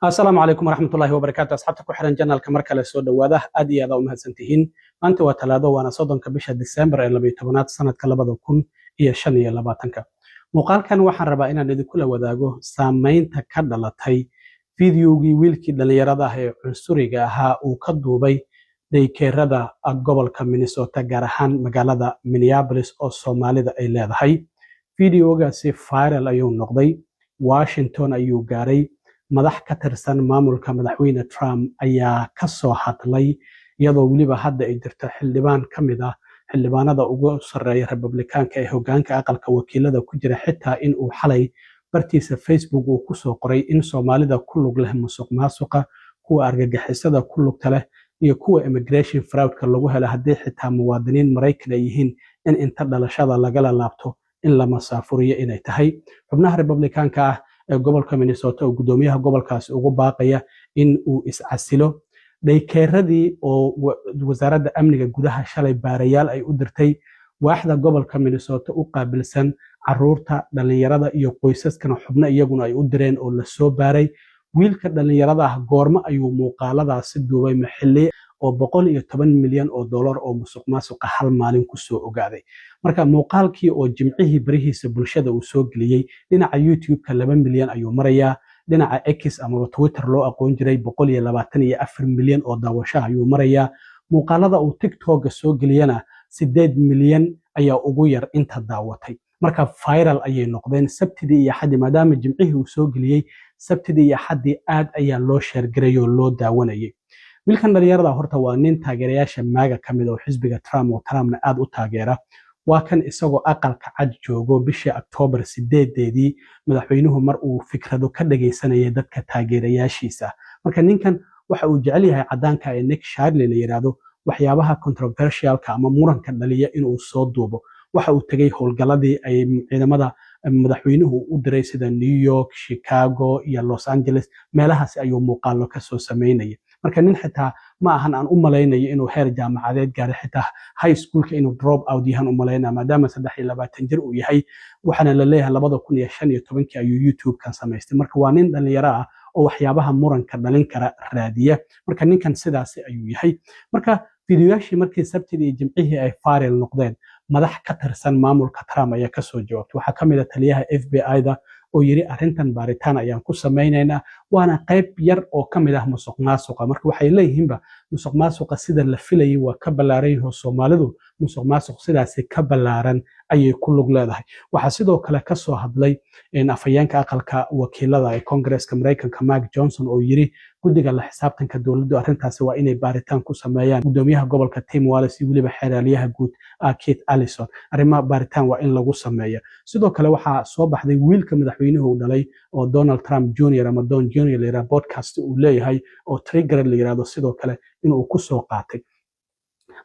Asalaamu calaykum waraxmatullahi wabarakaatu. Asxaabta ku xiran channelka, mar kale soo dhowaada. Aad iyo aad u mahadsantihiin. Maanta waa Talaado, waana 30-ka bisha Disembar ee 12aad, sanadka 2025-ka. Muuqaalkan waxaan rabaa inaan idinkula wadaago saameynta ka dhalatay fideogii wiilkii dhallinyarada ah ee cunsuriga ahaa uu ka duubay daycareada gobolka Minnesota, gaar ahaan magaalada Minneapolis oo Soomaalida ay leedahay. Fideogaasi viral ayuu noqday, Washington ayuu gaaray. Madax ka tirsan maamulka Madaxweyne Trump ayaa ka soo hadlay, iyadoo weliba hadda ay jirto xildhibaan ka mid ah xildhibaanada ugu sarreeya Republikaanka ee hogaanka Aqalka Wakiilada ku jira, xitaa in uu xalay bartiisa Facebook uu kusoo qoray in Soomaalida ku lug leh musuq maasuqa, kuwa argagixisada ku lugta leh iyo kuwa immigration fraudka lagu helo, haddii xitaa muwaadiniin Maraykan ay yihiin, in inta dhalashada lagala laabto in la masaafuriyo inay tahay. Xubnaha Republikaanka ah ee gobolka Minnesota oo guddoomiyaha gobolkaasi ugu baaqaya in uu iscasilo, daycareadii oo Wasaaradda Amniga Gudaha shalay baarayaal ay u dirtay, waaxda gobolka Minnesota u qaabilsan caruurta, dhallinyarada iyo qoysaskana xubno iyaguna ay u direen oo lasoo baaray. Wiilka dhallinyarada ah goormo ayuu muuqaaladaasi duubay? Maxilli oo 110 milyan oo dollar oo musuq maasuqa hal maalin kusoo ogaaday? Marka muuqaalkii oo Jimcihii barihiisa bulshada uu soo geliyey, dhinaca YouTube-ka 2 milyan ayuu marayaa, dhinaca X amaba Twitter loo aqoon jiray 124 milyan oo daawasho ayuu marayaa. Muuqaalada uu TikToka soo geliyana 8 milyan ayaa ugu yar inta daawatay. Marka viral ayay noqdeen Sabtidii iyo Axaddii. Maadaama Jimcihii uu soo geliyey, Sabtidii iyo Axaddii aad ayaa loo share garay oo loo daawanayay. Wiilkan dhalinyarada horta waa nin taageerayaasha MAGA ka mid oo xisbiga Trump oo Trumpna aad u taageera. Waa kan isagoo Aqalka Cad joogo bishii Oktoobar 8-deedii, madaxweynuhu mar uu fikrado ka dhagaysanayay dadka taageerayaashiisa. Marka ninkan waxa uu jecel yahay caddaanka ee Nick Shirley la yidhaahdo waxyaabaha controversialka ama muranka dhaliya inuu soo duubo. Waxa uu tegey howlgalladii ay ciidamada madaxweynuhu u diray, sida New York, Chicago iyo Los Angeles. Meelahaas ayuu muuqaalo kasoo sameynaya. Marka nin xitaa ma ahan aan u malaynayo inuu heer jaamacadeed gaaray, xitaa high schoolka inuu drop out yahan u malaynaya, maadaama 23 jir uu yahay. Waxaana la leeyahay 2015-kii ayuu YouTube-kan samaystay. Marka waa nin dhalinyaro ah oo waxyaabaha muranka dhalin kara raadiya. Marka ninkan sidaasi ayuu yahay. Marka fiidiyoyaashii markii Sabtidii iyo Jimcihii ay viral noqdeen, madax ka tirsan maamulka Trump ayaa kasoo jawaabtay. Waxaa ka mid a taliyaha FBI-da oo yiri arrintan baaritaan ayaan ku samaynaynaa, waana qayb yar oo ka mid ah musuq maasuqa. Marka waxay leeyihiinba musuq maasuqa sida la filayay waa ka ballaaran yaho, Soomaalidu musuq maasuq sidaasi ka ballaaran ayay ku lug leedahay. Waxaa sidoo kale kasoo hadlay afhayeenka Aqalka Wakiilada ee Koongareeska Maraykanka, Mike Johnson, oo yiri guddiga la xisaabtanka dowladdu arrintaasi waa inay baaritaan ku sameeyaan. Gudoomiyaha gobolka Tim Walz iyo weliba xeeraalyaha guud Keith Ellison, arrimaha baaritaan waa in lagu sameeya. Sidoo kale waxaa soo baxday wiilka madaxweynuhu uu dhalay oo Donald Trump Jr ama Don Jr la yidhaha, podcast uu leeyahay oo Trigger la yidhahdo sidoo kale inuu ku soo qaatay.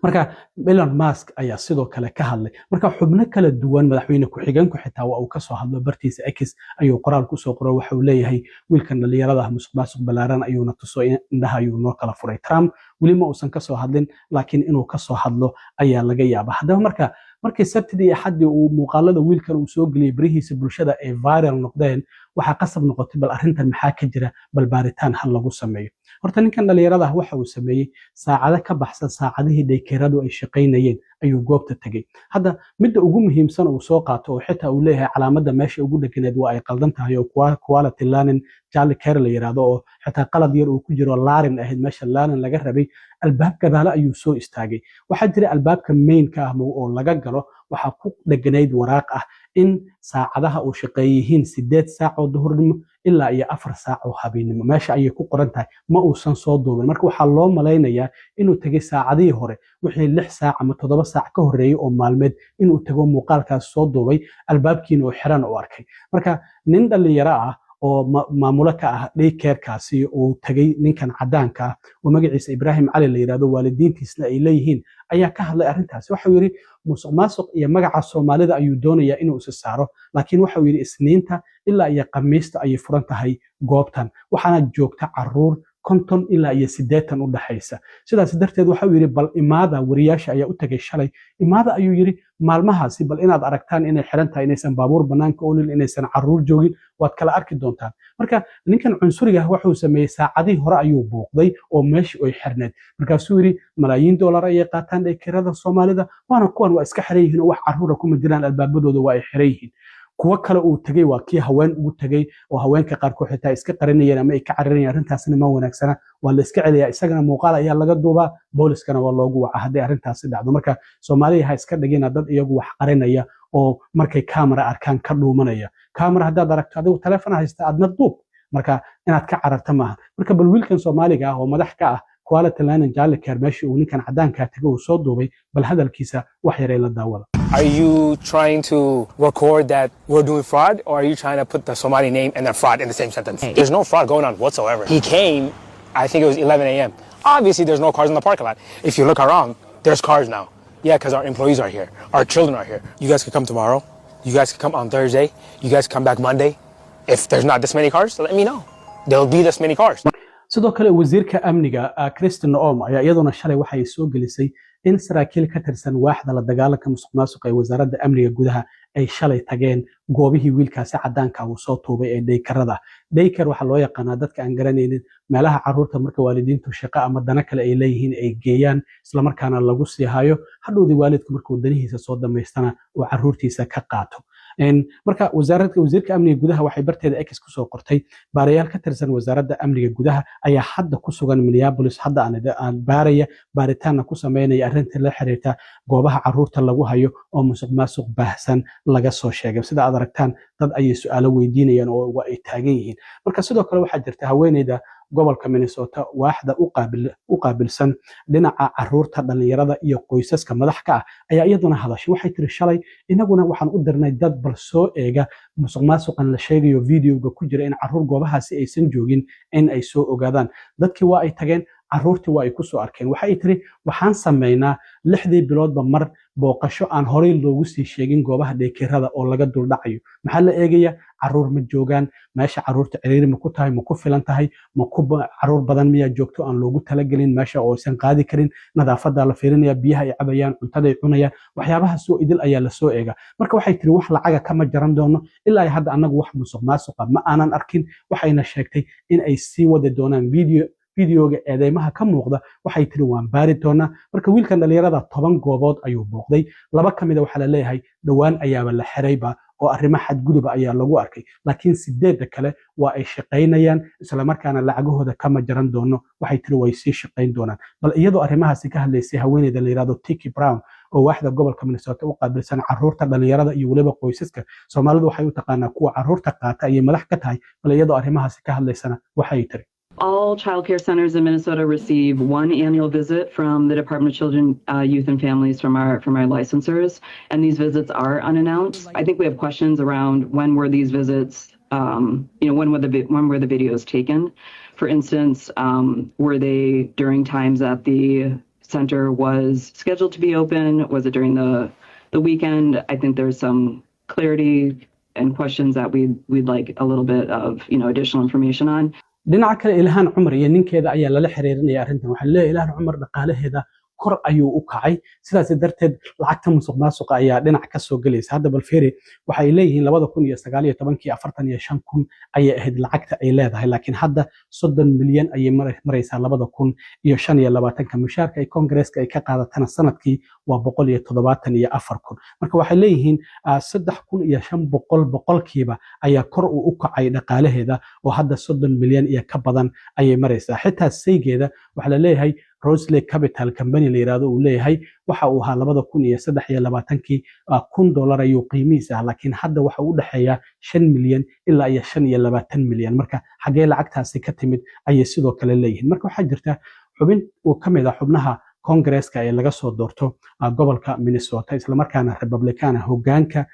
Marka Elon Musk ayaa sidoo kale ka hadlay. Marka xubno kala duwan, madaxweyne ku-xigeenku xitaa waa uu kasoo hadlo, bartiisa X ayuu qoraal kusoo qoro. Waxa uu leeyahay wiilkan dhalinyarada ah musuq maasuq ballaaran ayuuna tuso, indhaha ayuu noo kala furay. Trump weli ma uusan kasoo hadlin, laakiin inuu kasoo hadlo ayaa laga yaaba. Haddaba marka markii Sabtidii iyo Axaddii uu muuqaalada wiilkan uu soo geliyey barihiisa bulshada ay viral noqdeen, waxaa qasab noqotay bal arrintan maxaa ka jira, bal baaritaan hal lagu sameeyo. Horta ninkan dhalinyarada ah waxa uu sameeyey, saacado ka baxsan saacadihii daycareadu ay shaqaynayeen ayuu goobta tegey. Hadda midda ugu muhiimsan uu soo qaato oo xitaa uu leeyahay calaamadda meesha ugu dheganeed waa ay qaldan tahay, oo Quality Learning Childcare la yiraahdo, oo xitaa qalad yar uu ku jiro, Larin ahayd meesha Learning laga rabay. Albaab gadaale ayuu soo istaagay. Waxaa jira albaabka mainka ah oo laga galo, waxaa ku dheganayd waraaq ah in saacadaha uu shaqeey yihiin 8 saac oo duhurnimo ilaa iyo 4 saac oo habeennimo. Meesha ayay ku qoran tahay. Ma uusan soo duubin. Marka waxaa loo malaynayaa inuu tegay saacadihii hore, wixii 6 saac ama 7 saac ka horreeyey oo maalmeed inuu tago, muuqaalkaas soo duubay, albaabkiina oo xiran u arkay. Marka nin dhallinyaro ah oo maamulo ka ah daycarekaasi uu tegay ninkan caddaanka ah oo magaciisa Ibraahim Cali la yidhahdo, waalidiintiisna ay leeyihiin, ayaa ka hadlay arrintaasi. Waxau yidhi musuq maasuq iyo magaca Soomaalida ayuu doonayaa inuu isa saaro, laakiin waxau yidhi Isniinta ilaa iyo Khamiista ayay furan tahay goobtan, waxaana joogta caruur 50 ilaa iyo 80 u dhaxaysa. Sidaas darteed waxa uu yidhi, bal imaada, wariyaasha ayaa u tegay shalay, imaada ayuu yidhi maalmahaasi, bal inaad aragtaan inay xiran tahay, inaysan baabuur bannaanka oolin, inaysan caruur joogin, waad kala arki doontaan. Marka ninkan cunsuriga ah wuxuu sameeyey, saacadihii hore ayuu buuqday oo meeshii ay xirneed. Markaasuu yidhi, malaayiin dollar ayay qaataan daycare-ada Soomaalida, waana kuwan, waa iska xiran yihiin oo wax caruura kuma jiraan, albaabadooda waa ay xiran yihiin. Kuwo kale uu tegey waa kii haween ugu tegey oo haweenka qaarkood xitaa iska qarinayeen ama ay ka carinayeen. Arrintaasina ma wanaagsana, waa la iska celiyaa, isagana muuqaal ayaa laga duubaa, booliskana waa loogu wacaa hadday arrintaasi dhacdo. Marka Soomaaliya ha iska dhigina dad iyagu wax qarinaya oo markay camera arkaan ka dhuumanaya. Camera haddaad aragto, adigu taleefon haysta, aadna duub, marka inaad ka cararta maaha. Marka bal wiilkan Soomaaliga ah oo madax ka ah Quality Learning Childcare, meeshii uu ninkan caddaankaa tegay uu soo duubay, bal hadalkiisa wax yaray la daawada. Are you trying to record that we're doing fraud, or are you trying to put the Somali name and then fraud in the same sentence? There's no fraud going on whatsoever. He came, I think it was 11 a.m. Obviously, there's no cars in the parking lot. If you look around, there's cars now. Yeah, because our employees are here, our children are here. You guys could come tomorrow. You guys could come on Thursday. You guys come back Monday. If there's not this many cars, let me know. There'll be this many cars. Sidoo kale wasiirka amniga Kristi Noem ayaa iyaduna shalay waxay soo gelisay in saraakiil ka tirsan waaxda la dagaalanka musuqmaasuqa ee wasaaradda amniga gudaha ay shalay tageen goobihii wiilkaasi caddaanka uu soo tuubay ee daycare-ada. Daycare waxaa loo yaqaanaa, dadka aan garanaynin, meelaha caruurta marka waalidiintu shaqo ama dana kale ay leeyihiin ay geeyaan, islamarkaana lagu sii hayo, hadhowdii waalidku markuu danihiisa soo damaystana uu caruurtiisa ka qaato. Marka wasaaradda, wasiirka amniga gudaha waxay barteeda X kusoo qortay, baarayaal ka tirsan wasaaradda amniga gudaha ayaa hadda ku sugan Minneapolis, hadda aan baaraya, baaritaanna ku sameynaya arrinta la xiriirta goobaha caruurta lagu hayo oo musuq maasuq baahsan laga soo sheegay. Sida aad aragtaan, dad ayay su-aalo weydiinayaan oo waa ay taagan yihiin. Marka sidoo kale waxaa jirta haweeneyda gobolka Minnesota waaxda u qaabilsan dhinaca caruurta, dhalinyarada iyo qoysaska madax ka ah ayaa iyaduna hadashay. Waxay tiri, shalay inaguna waxaan u dirnay dad bal soo eega musuq maasuqan la sheegayo, videoga ku jira, in caruur goobahaasi aysan joogin in ay soo ogaadaan. Dadkii waa ay tageen, caruurtii waa ay ku soo arkeen. Waxa ay tiri, waxaan sameynaa 6dii biloodba mar booqasho aan horey loogu sii sheegin goobaha daycare-ada oo laga duldhacayo. Maxaa la eegaya? Caruur ma joogaan meesha, caruurta ciriiri ma ku tahay, ma ku filan tahay, ma ku caruur badan miyaa joogto aan loogu talagelin meesha oo aysan qaadi karin, nadaafadda la fiirinaya, biyaha ay cabayaan, cuntada ay cunayaan, waxyaabahaas oo idil ayaa lasoo eega. Marka waxay tiri, wax lacaga kama jaran doono, ilaa ay hadda annagu wax musuq maasuqa ma aanan arkin. Waxayna sheegtay in ay sii wadi doonaan videoga eedeymaha ka muuqda. Waxay tiri, waan baari doonaa. Marka wiilkan dhalinyarada 10 goobood ayuu booqday, laba ka mida waxaa la leeyahay dhowaan ayaaba la xirayba oo arrimo xadguduba ayaa lagu arkay, laakiin sideedda kale waa ay shaqaynayaan, islamarkaana lacagahooda kama jaran doono, waxay tiri, way sii shaqayn doonaan. Bal iyadoo arrimahaasi ka hadlaysay haweeneyda la yidhahdo Tiki Brown oo waaxda gobolka Minnesota u qaabilsan caruurta, dhalinyarada iyo weliba qoysaska, Soomaalidu waxay u taqaanaa kuwa caruurta qaata, ayay madax ka tahay. Bal iyadoo arrimahaasi ka hadlaysana waxay tiri: All child care centers in Minnesota receive one annual visit from the Department of Children, Youth and Families from our licensors, and these visits are unannounced. I think we have questions around when were these visits, when were the videos taken? For instance, were they during times that the center was scheduled to be open? Was it during the weekend? I think there's some clarity and questions that we'd like a little bit of additional information on. Dhinaca kale, Ilhaan Cumar iyo ninkeeda ayaa lala xiriirinaya arrintan. Waxaa leeyahay Ilhaan Cumar dhaqaalaheeda kor ayuu u kacay, sidaas darteed lacagta musuq maasuqa ayaa dhinac ka soo gelaysa. Hadda bal fiiri, waxay leeyihiin 2019-kii 45,000 ayay ahayd lacagta ay leedahay, laakiin hadda 30 milyan ayay maraysaa 2025-ka. Mushaarka ay Kongareeska ay ka qaadatana sanadkii waa 174,000. Marka waxay leeyihiin 3,500% ayaa kor uu u kacay dhaqaalaheeda oo hadda 30 milyan iyo ka badan ayay maraysaa. Xitaa saygeeda waxaa la leeyahay Rose Lake Capital company la yirahdo uu leeyahay waxa uu ahaa 2023-kii $1,000 ayuu qiimihiisa ah, laakiin hadda waxa uu u dhexeeyaa 5 milyan ilaa iyo 25 milyan. Marka xaggee lacagtaasi ka timid ayay sidoo kale leeyihiin. Marka waxaa jirta xubin uu ka mid ah xubnaha Kongareeska ee laga soo doorto gobolka Minnesota, islamarkaana Republicana, hogaanka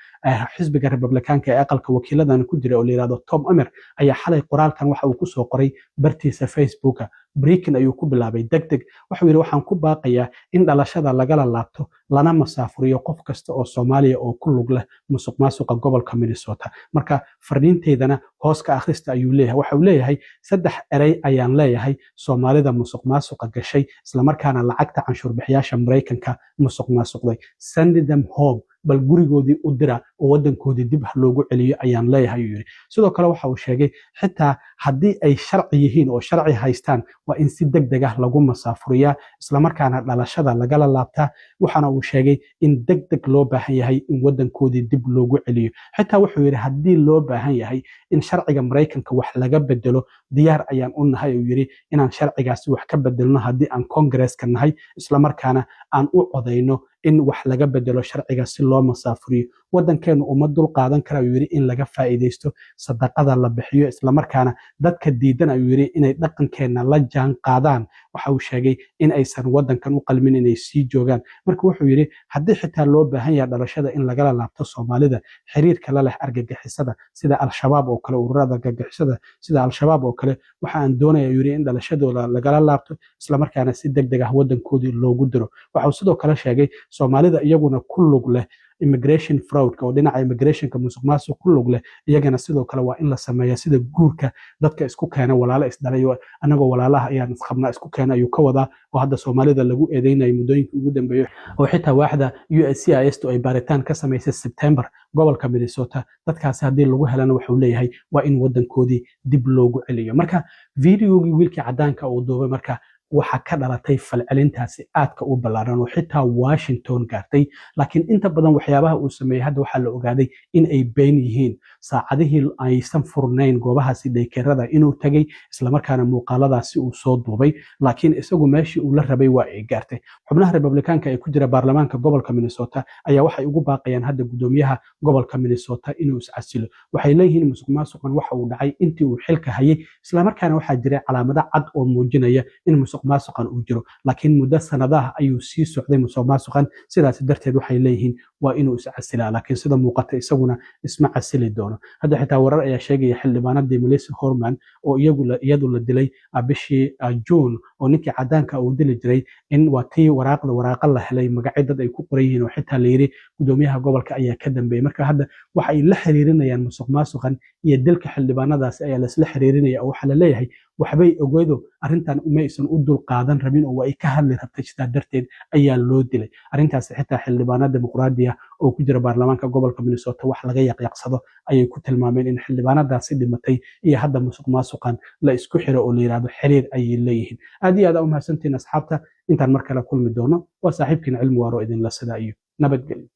xisbiga Republicaanka ee aqalka wakiiladan ku jira oo la yirahdo Tom Emmer, ayaa xalay qoraalkan waxa uu kusoo qoray bartiisa Facebooka. Breaking ayuu ku bilaabay deg deg. Wuxuu yidhi, waxaan ku baaqayaa in dhalashada lagala laabto lana masaafuriyo qof kasta oo Soomaaliya oo ku lug leh musuq maasuqa gobolka Minnesota. Marka fariinteydana hoos ka akhrista, ayuu leeyahay. Waxa uu leeyahay, saddex erey ayaan leeyahay Soomaalida musuq maasuqa gashay, islamarkaana lacagta canshuurbixiyaasha Maraykanka musuq maasuqday. "Send them home", bal gurigoodii u dira oo wadankoodii dib loogu celiyo ayaan leeyahay, ayuu yidhi. Sidoo kale waxa uu sheegay, xitaa haddii ay sharci yihiin oo sharci haystaan, waa in si deg deg ah lagu masaafuriyaa, islamarkaana dhalashada lagala laabtaa. Waxaana uu sheegay in deg deg loo baahan yahay in wadankoodii dib loogu celiyo. Xitaa wuxuu yidhi, haddii loo baahan yahay in sharciga Maraykanka wax laga bedelo, diyaar ayaan u nahay, uu yidhi, inaan sharcigaasi wax ka bedelno haddii aan Kongareeska nahay, islamarkaana aan u codayno in wax laga bedelo sharciga si loo masaafuriyo. Wadankeenu uma dul qaadan kara, ayuu yidhi, in laga faa'iidaysto sadaqada la bixiyo, islamarkaana dadka diidan, ayuu yidhi, inay dhaqankeenna la jaan qaadaan, waxa uu sheegay in aysan wadankan u qalmin inay sii joogaan. Marka wuxuu yidhi, haddii xitaa loo baahan yahay dhalashada in lagala laabto Soomaalida xiriirka la leh argagixisada sida Al-Shabaab oo kale, ururada argagixisada sida Al-Shabaab oo kale, waxa aan doonaya, ayuu yidhi, in dhalashadooda lagala laabto, islamarkaana si deg deg ah wadankoodii loogu diro. Waxa uu sidoo kale sheegay Soomaalida iyaguna ku lug leh immigration fraudka oo dhinaca immigrationka musuq maasuq ku lug leh, iyagana sidoo kale waa in la sameeya sida guurka dadka isku keena, walaalo isdhalay, anagoo walaalaha ayaan isqabnaa isku keena, ayuu ka wadaa, oo hadda Soomaalida lagu eedeynayo muddooyinkii ugu dambeeyay, oo xitaa waaxda USCIS ay baaritaan ka samaysay September gobolka Minnesota. Dadkaasi haddii lagu helana, wuxuu leeyahay, waa in wadankoodii dib loogu celiyo. Marka videogii wiilkii cadaanka uu duubay, marka waxaa ka dhalatay falcelintaasi aadka u ballaaran oo xitaa Washington gaartay. Laakiin inta badan waxyaabaha uu sameeyey hadda waxaa la ogaaday in ay been yihiin. Saacadihii aysan furnayn goobahaasi daycareada inuu tegey, islamarkaana muuqaaladaasi uu soo duubay, laakiin isagu meeshii uu la rabay waa ay gaartay. Xubnaha Republikaanka ee ku jira baarlamaanka gobolka Minnesota ayaa waxay ugu baaqayaan hadda gudoomiyaha gobolka Minnesota inuu iscasilo. Waxay leeyihiin, musuq maasuqan waxa uu dhacay intii uu xilka hayay, islamarkaana waxaa jiray calaamado cad oo muujinaya in musuq maasuqan uu jiro, laakiin muddo sanadaha ayuu sii socday musuq maasuqan. Sidaas darteed waxay leeyihiin waa inuu iscasilaa, laakiin sida muuqata isaguna isma casili doono. Hadda xitaa warar ayaa sheegaya xildhibaanadii Melissa Hortman oo iyadu la dilay bishii Juun oo ninkii cadaanka uu dili jiray, in waa tii waraaqda waraaqa la helay magacyo dad ay ku qoran yihiin oo xitaa la yiri gudoomiyaha gobolka ayaa ka dambeeyey. Marka hadda waxa ay la xiriirinayaan musuq maasuqan iyo dilka xildhibaanadaasi ayaa laisla xiriirinaya, oo waxaa la leeyahay waxbay ogeydo, arrintan uma aysan u dul qaadan rabin oo ay ka hadli rabtay, sidaa darteed ayaa loo dilay. Arrintaasi xitaa xildhibaano Dimuqraadi ah oo ku jira baarlamaanka gobolka Minnesota wax laga yaqyaqsado ayay ku tilmaameen in xildhibaanadaasi dhimatay iyo hadda musuq maasuqan la isku xiro oo la yidhaahdo xiriir ayay leeyihiin. Aad iyo aad aa u mahadsantihiin, asxaabta. Intaan mar kale kulmi doono, waa saaxiibkiin Cilmi Waaro idinla sidaa iyo nabadgelyo.